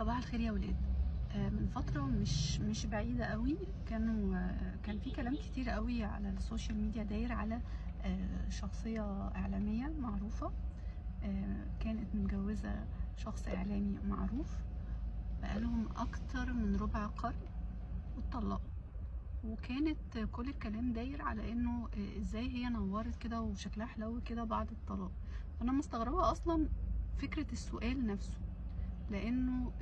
صباح الخير يا ولاد. من فترة مش بعيدة قوي كان في كلام كتير قوي على ال social media داير على شخصية إعلامية معروفة، كانت متجوزة شخص إعلامي معروف بقالهم أكتر من ربع قرن واتطلقوا. وكانت كل الكلام داير على انه ازاي هي نورت كده وشكلها حلو كده بعد الطلاق. فانا مستغربة اصلا فكرة السؤال نفسه، لانه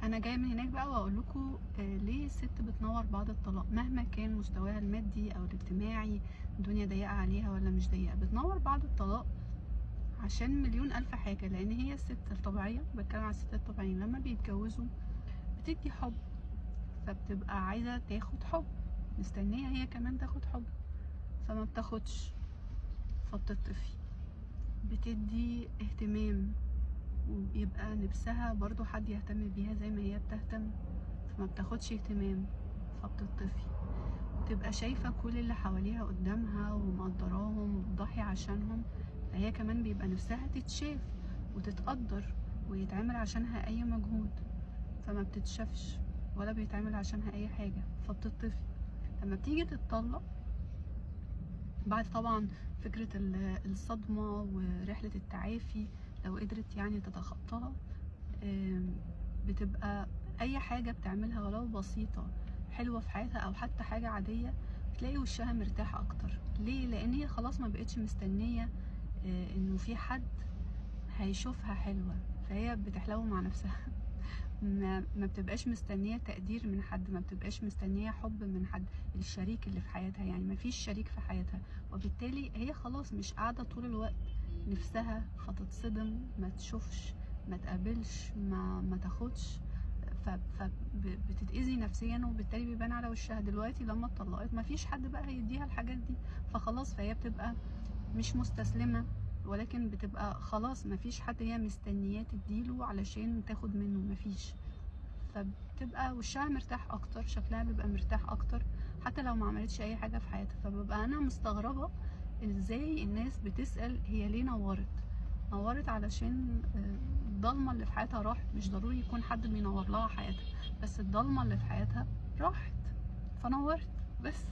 انا جاية من هناك بقى واقول لكم ليه الست بتنور بعد الطلاق مهما كان مستواها المادي او الاجتماعي، الدنيا ضيقه عليها ولا مش ضيقه، بتنور بعد الطلاق عشان مليون الف حاجة. لان هي الست الطبيعية، بتكلم على الستات الطبيعيين لما بيتجوزوا بتدي حب، فبتبقى عايزه تاخد حب، مستنيه هي كمان تاخد حب، فما بتاخدش فبتطفي. بتدي اهتمام وبيبقى نفسها برضو حد يهتم بيها زي ما هي بتهتم، فما بتاخدش اهتمام فبتطفي. تبقى شايفة كل اللي حواليها قدامها ومقدراهم وبتضحي عشانهم، فهي كمان بيبقى نفسها تتشاف وتتقدر ويتعمل عشانها اي مجهود، فما بتتشافش ولا بيتعمل عشانها اي حاجة فبتطفي. لما بتيجي تتطلق بعد طبعا فكرة الصدمة ورحلة التعافي لو قدرت يعني تتخطاها، بتبقى اي حاجة بتعملها ولو بسيطة حلوة في حياتها او حتى حاجة عادية بتلاقي وشها مرتاح اكتر. ليه؟ لان هي خلاص ما بقتش مستنية انه في حد هيشوفها حلوة، فهي بتحلو مع نفسها. ما بتبقاش مستنية تقدير من حد، ما بتبقاش مستنية حب من حد، الشريك اللي في حياتها يعني ما فيش شريك في حياتها، وبالتالي هي خلاص مش قاعدة طول الوقت نفسها فتتصدم، ما تشوفش، ما تقابلش، ما تاخدش، فبتتأذي نفسيا وبالتالي بيبان على وشها. دلوقتي لما اتطلقت ما فيش حد بقى هيديها الحاجات دي، فخلاص فهي بتبقى مش مستسلمة، ولكن بتبقى خلاص ما فيش حد هي مستنياه تديله علشان تاخد منه، ما فيش، فبتبقى وشها مرتاح اكتر، شكلها بيبقى مرتاح اكتر حتى لو ما عملتش اي حاجة في حياتها. فببقى انا مستغربة ازاي الناس بتسأل هي ليه نورت. نورت علشان الضلمة اللي في حياتها راحت، مش ضروري يكون حد بينور لها حياتها، بس الضلمة اللي في حياتها راحت فنورت بس.